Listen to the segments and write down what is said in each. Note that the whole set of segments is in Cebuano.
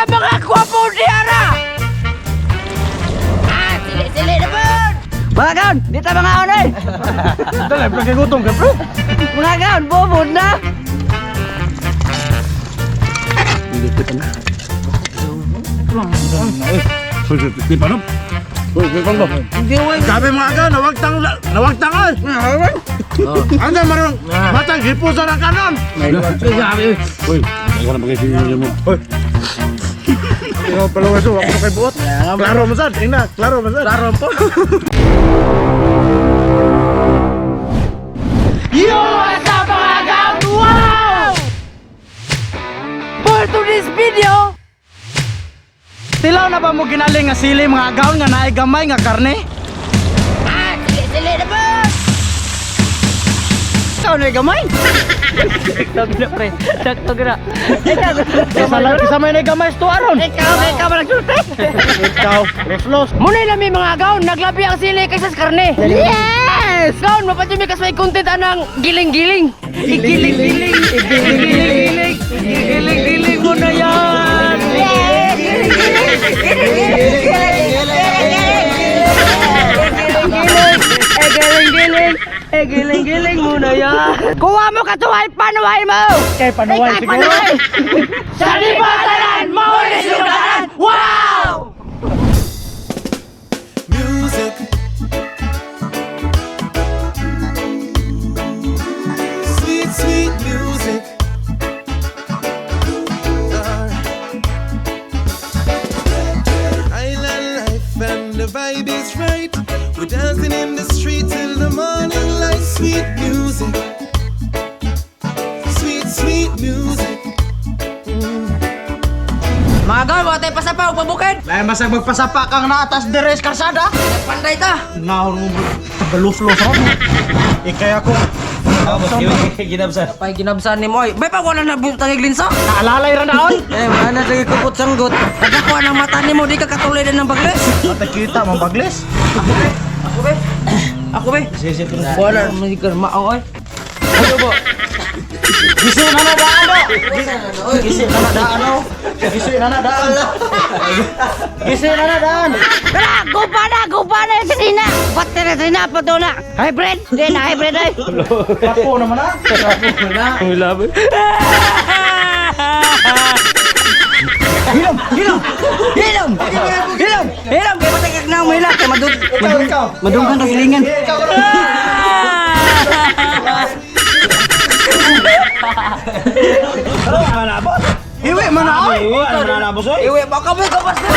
sa mga kwapo diara! Ah, sili-sili na po! Mga kaon, di ta mga onoy! Dali, pre, gutom ka, pre. Mga kaon, bubod na! Di pa no? Uy, di pa no? Sabi mga ka, nawagtang, nawagtang ay! Ano marong matang hipusan ang kanon! Uy, ikaw na magkaisin mo. Uy! Ikaw pala waso, ako kay buot. Klaro mo sad, ina, klaro mo sad. Klaro po. Yo, what's up mga kaon? Wow! For today's video, Tilaw na ba mo ginaling nga sili mga gaon nga naay gamay nga karne? ah, sili-sili na po! Ikaw na gamay. Dagtog na pre, dagtog na. Isa lang isa may na gamay sto aron. Ikaw, ikaw man nagsulti! Ikaw, los. Muna lami mga gaon, naglabi ang sili kaysa sa karne. Yes! Gaon, mapadumi kas may content anang giling-giling. Igiling-giling, igiling-giling, igiling-giling mo na yan. Giling-giling, giling-giling mo na yan. Kuha mo katuhay, panuhay mo! Kay panuway Ikay siguro. panuhay! Sa libatanan, maulis yung tanan! Wow! Music. Sweet, sweet music. Island life and the vibe is right. We're dancing in the street till the morning light. Sweet music. Sweet, sweet music. Mga gaon, wala tayo pasapa, huwag pabukid! Lain masag magpasapa kang naatas deres karsada. Panday ta! Naon mo tagaluflos ron. Ikay ako. Pay ginabsan ni mo ay. Bay pa wala na butang iglinsa. Naalalay ra naon. Eh wala na lagi kupot sanggot. Nagakuha ng mata nimo di ka katuloy din ng bagles. Ate kita mo bagles. Ako be. Ako be. Wala man ka mao oy. Ano ba? Gisi na na daan do. Gisi na na daan oh. Gisi na na daan. Gisi na na daan. Tara, gupa na, gupa na yung sinina. Ba't na pa to na? Hybrid? Di na hybrid ay. Kapo naman ah. Hilom, hilom, hilom, hilom, hilom. Kaya patagak na mo hila. Kaya madug, Ikaw, ikaw. madunggan ang silingan. Ikaw. Iwi man na oy. Iwi, baka mo gabas na.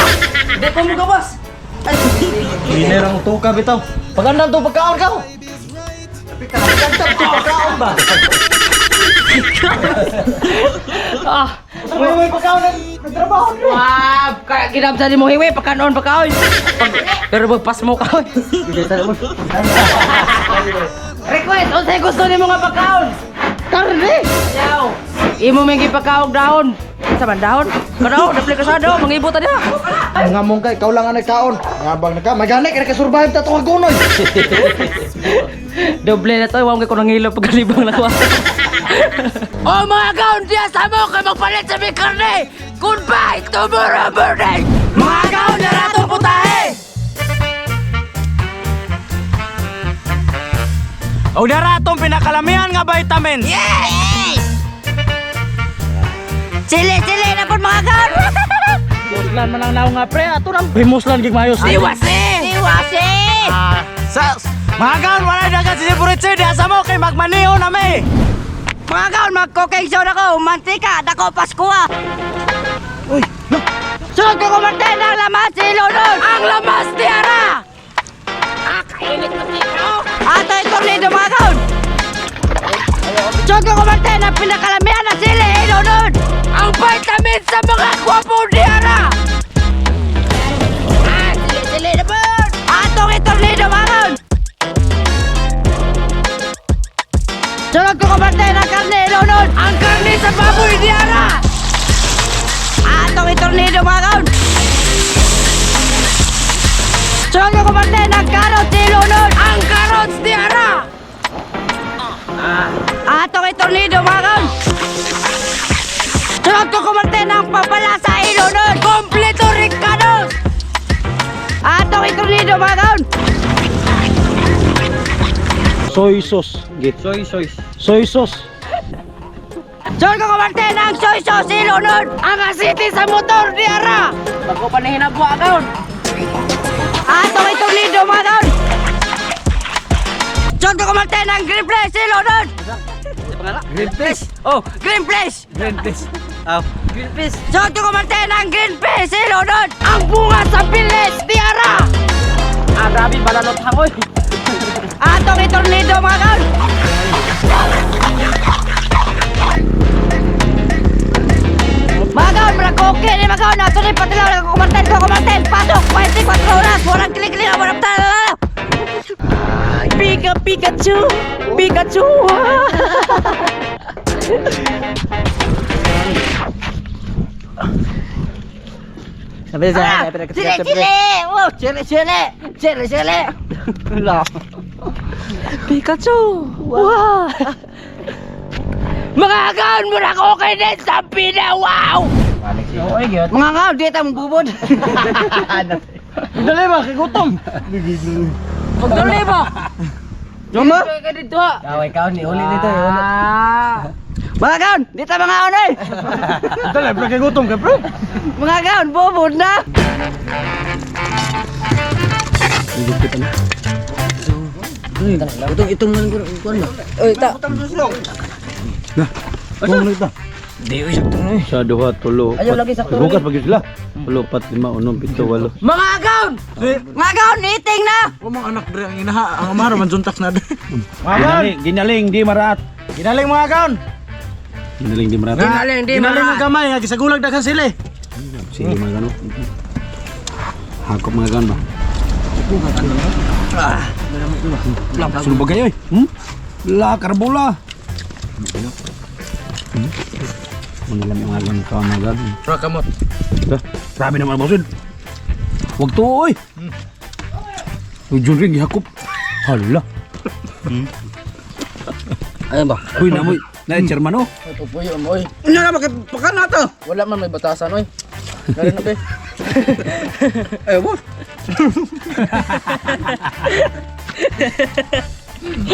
Di ko mo gabas. Ay, Ginerang tuka bitaw. Pagandang to pagkaon ka. Pagandang to pagkaon ba? ah. May pagkaon ng nagtrabaho dre. Wow, kaya ginabsa ni mo hiwi, pagkanoon pagkaon. Pag, pero magpas mo kaon. Request, unsay gusto nimo nga pagkaon? Karne. Yaw. Imo may gipakaog dahon. Sa man dahon? Kano, dapli ka sa daw, mangibot ta diha. Nga mong ka, ikaw lang ang nagkaon. Nga bang nagka, magani kay nakasurvive ta to kagunoy. Doble na to, wa ko nangilo pagkalibang na ko. Oh mga kaon, diya sa mo kay magpalit sa may karne. Goodbye tomorrow morning. Mga kaon, naratong putahe. Og dara atong pinakalamihan nga vitamins. Yes! Sili, sili na po mga kaon! Muslan man ang naong nga pre, ato nang bimuslan gig maayos. Diwasi! Diwasi! Ah, sa mga kaon wala dagat si Buritsi diha sa mo kay magmaniho na mi. Mga kaon, mag-cooking show na ko! Mantika, dako Paskua! Uy, no. Sunod ko kumartin ang lamas si Lulon! Ang lamas ni Ara! Ah, kainit na ikaw! Ato yung tornado mga kaon! Sunod ko kumartin ang pinakalamihan na sili, Lulon! Ang vitamin sa mga kwapo ni Ara! Ah, sili-sili na po! Atong itornado mga kaon! Sunod ko kumartin ang karne, Lulon! Ang karne sa baboy ni Ara! Atong itornado mga kaon! Sunod ko kumartin ang carrots ni Lulon! Ang carrots ni Ara! Atong itornado mga kaon! Sunod ko kumartin ang papala sa Ilunod! Soy sauce. Soy sauce. Soy sauce. John Coco Martin ang soy sauce silunod. Ang asiti sa motor di ara. Bago pa na hinabwa kaon. Ato may tornado mga kaon. John Coco Martin ang Green Place silunod. Green place. Oh, Green Place. Green place. Oh. Green place. John Coco Martin ang Green Place silunod. Ang bunga sa bilis di ara. Ah, grabe balalot hangoy. Ato may tornado mga kaon. Mga kaon, mga koke ni mga kaon. Ato ni patilaw na Coco Martin, Coco Martin. Pasok, 24 oras. Walang kilig-kilig, walang talala. Pika Pikachu! Pikachu! Sabi Ah, Chile, chile! Oh, chile, chile! Chile, chile! Wala. Pikachu! Wow! Mga kaon, mura ko kay din sa pina, wow! Oy, gyud. Mga kaon, di tayong bubod. Dali ba kigutom. Pagdali ba? Mama. Ka dito ha. Kaway kaon ni uli dito, uli. Ah. Mga kaon, di tayo mga kaon eh. Dali pre kigutom ka pre. Mga kaon, bubod na. Itong itong man kuan ba? Oy, ta. Di sakto na. Sa duha tulo. Ayaw lagi sakto. Bukas pag sila. Tulo, pat, lima, unom, pito, walo. Mga kaon! Mga kaon, eating na! O mga anak dre ang inaha, ang amaro man juntak na dre. Ginaling, ginaling di maraat. Ginaling mga kaon. Ginaling di maraat. Ginaling, di Ginaling maraat. ang gamay nga gisagulag daghan sila. eh. Sige mga gano. Hakop mga gano ba? Sulo ba kayo eh? Hmm? La, karbola. Hmm? Muna lang yung mga gano ka mga gano. Ra kamot. Grabe naman boss. Huwag to oy. Uy, John Ring, gihakop. Hala. Ayun ba? Uy, namoy. Na, chairman oh. Tupuyo mo oy. Unya na makipakan na to. Wala man may batasan oy. Dali na be. Eh bo.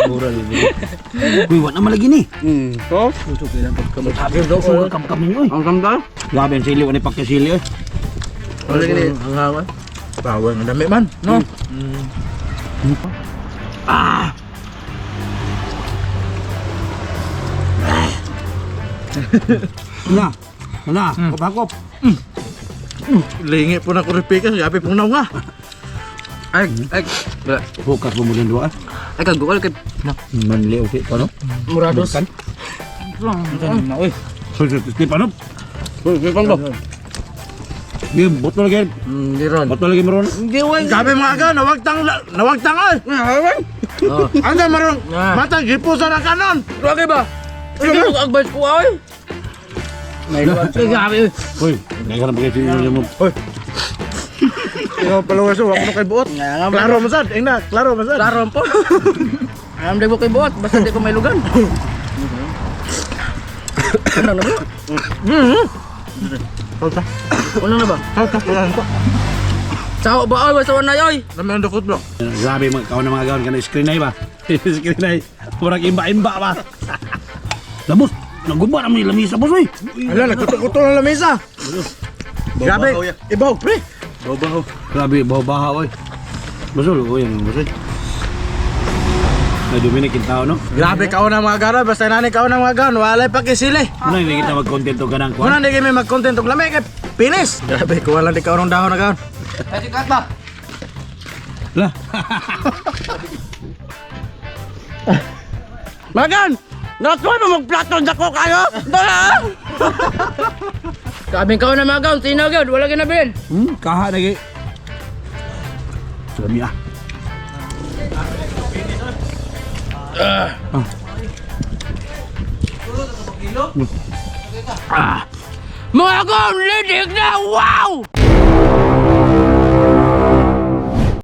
Mura libre. Uy, wala naman lagi ni. Oh, Sugar kam kam ninyo eh. ang kamdal. Grabe ang sili, wala pakisili eh. Wala gini ang hangoy. Bawal ang dami man, no? Na. Na, hakop hakop. Lingi po na ko repikas, yapi pong naw nga. Ay, ay. Wala. Bukas mo muna dua. Ay kag gukol kay Manli okay pa no? Murados. Kan? Na oy. So, so, Stefano. Uy, ba? Di botol lagi. Diron. Botol lagi meron. Hindi way. Grabe mga kaon, nawagtang nawagtang ay. Oh. Ano marong Ah. matang gipusan ang kanon. Lagi ba? Hindi ko advice ko ay. May grabe. Uy, kaya ka na pakisili mo. Hoy. Ikaw pala so, wag mo kay buot. Klaro man sad, ingna, klaro man sad. Klaro po. Alam di ko kay buot, basta di ko may lugan. Ano na ba? Salta. Ano na ba? Salta, wala na to. Sao ba oy, basta na oy. Dami ang dukot bro. Grabe mga kaon na mga gawon kana screen ay ba. Screen ay murag imba-imba ba. Labos, nagumba naman yung lamisa boss oy. Ala, nagkuto-kuto ng lamesa. Grabe, ibaw pre. Grabe, baho-baha oy. Basol, oy, ang basol. Na Dominic yung tao no. Grabe kaon ang mga garon, basta nani kaon ang mga garon, walay pakisili. Muna hindi kita mag-content og kanang kuan. Muna hindi kami mag-content og lamay kay pinis. Grabe, kuha lang di kaon ng dahon na kaon. Ay kat ba? Lah, Magan! Natuwa mo magplato dako kayo? Dala! Sabi ka na mga gaon, sino gyud, wala ginabilin. Kaha lagi. Lami ah. Ah. Mga kaon, lidig na! Wow!